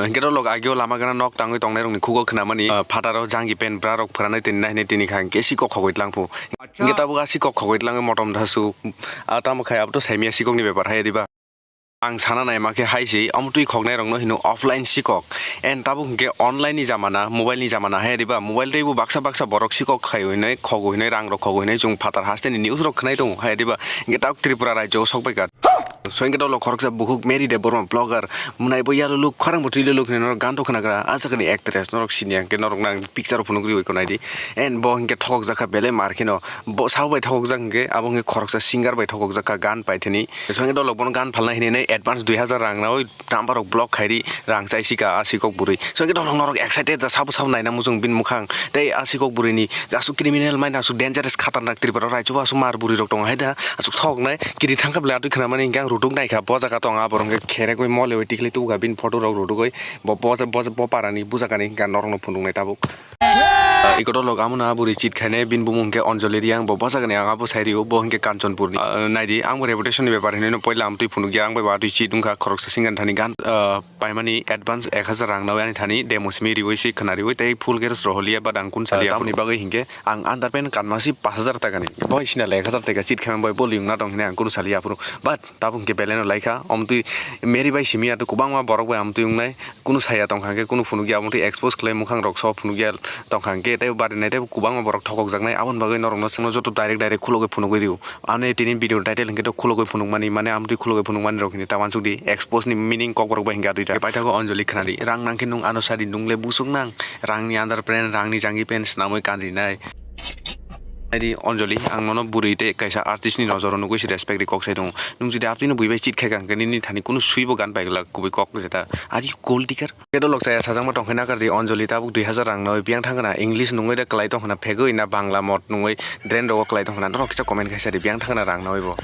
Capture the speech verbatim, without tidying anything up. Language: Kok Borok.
Hingke dolok agio lama gana nok tangwi tongnai rokni khugo khnamani, ah, phataro jangi pen bra rok phwranai tini nai hinwi tini kha hingke sikok khogoi tlangphu. Hingke tabuk a sikok khogoi tlangwi motom dasu, ah, tamo khai abo to saimia sikokni bepar hai diba. Ang sana naima khe hai se, omo twi khoknai rokno hino offline sikok. En tabuk hingke online ni jamana, mobile ni jamana hai diba. Mobile tei bo baksa baksa borok sikok khai hinwi, khogo hinwi, rang rok khogo hinwi, chwng phatar haste ni news rok khwnai tongo hai diba. Hingke tabuk Tripura rajyo o sok bai kha. So hingke dolok khoroksa bukhuk Mary Debbarma blogger, mwnai bo yalo luk, khorang bo twi luk hinwi norok gan to khnagra, a jaga ni actress norok sini hingke norok nang picture o phunuk riwi ko nai di. En bo hingke thokok jakha belai mar kheno, bo sabo bai thokok jak hingke abo hingke khoroksa singer bai thokok jakha gan paithani. So hingke dolok bono gan phalna hinwi nai advance dui hazar rang nawi number rok block khairi rang chai sika a sikok bwrwi. So hingke dolok norok excited da sabo sabo naina muchung bini mukhang tei a sikok bwrwini aswk criminal mane aswk dangerous khatarnak Tripura o raichwbo aswk mar bwrwi rok tongo hai da aswk thoknai kiri thangkha belai atwi khwnamani hingke ang rutuk naikha bo jaga tong a borok hingke kherekwi mole oi tikhlai tubuka bini photo rok rutukoi bo bo bo bo parani bujagani hingke ang norokno phunuknai tabuk. Ah, iko dolok amo na bwrwi chit khainai bini bumung hingke Anjali Reang bo bwsakni ang abo sai rio bo hingke Kanchanpurni. Ah, naidi ang bo reputation ni bepar hinwi no poila amtwi phunukya ang bai bo atwi chit wngkha khoroksa singan thani gan, ah, paimani advance ek hazar rang nawi ani thani demo simi riwi se khwna riwi tei full geros roholiya but ang kun saliya tamoni bagwi hingke ang underpant kanma si pash hazar taka ni bo sina le ek hazar taka chit khaimani bai bo liung na tong hinwi ang kunu saliya aphuru but tabuk hingke belai no laikha omtwi Mary bai simi atu kwbangma borok bai amtwi wngnai. Kunu saya tongkha hingke kunu phunukya, omo twi expose khlai mukhang rok so phunukya tongkha hingke tei bari nai tei kwbangma borok thokok jaknai. Aboni bagwi norokno chwngno joto direct direct khulogwi phunugwi rio. Ani tini video title hingke to khulogwi phunukmani, mane amtwi khulogwi phunukmani rok hini ta uansuk di. Expose ni meaning kokborok bai hingke adui ta. Paithago Anjali khnadi, rang nangkhe nwng ano sadi, nwng le busuk nang, rangni underpant, rangni jangi pant swnamwi kanrinai. Naidi Anjali, ang nono bwrwi tei kaisa artist ni nojoro nugwi se respect ri kok sai tongo. Nwng jodi artist no bui bai cheat khai kha hwnkhe nini thani kunu swibo gan pai glak kubui kok jeta. Are you gold digger? Kedo lok chaya sajakma tong khe nakardi Anjali tabuk dui hazar rang nawi biyang thangkhna English nungwi de kwlai tong khna phegwi na Bangla mod nungwi drain rogo kwlai tong khna norok kisa comment khaisa di biyang thangkhna rang nawi bo.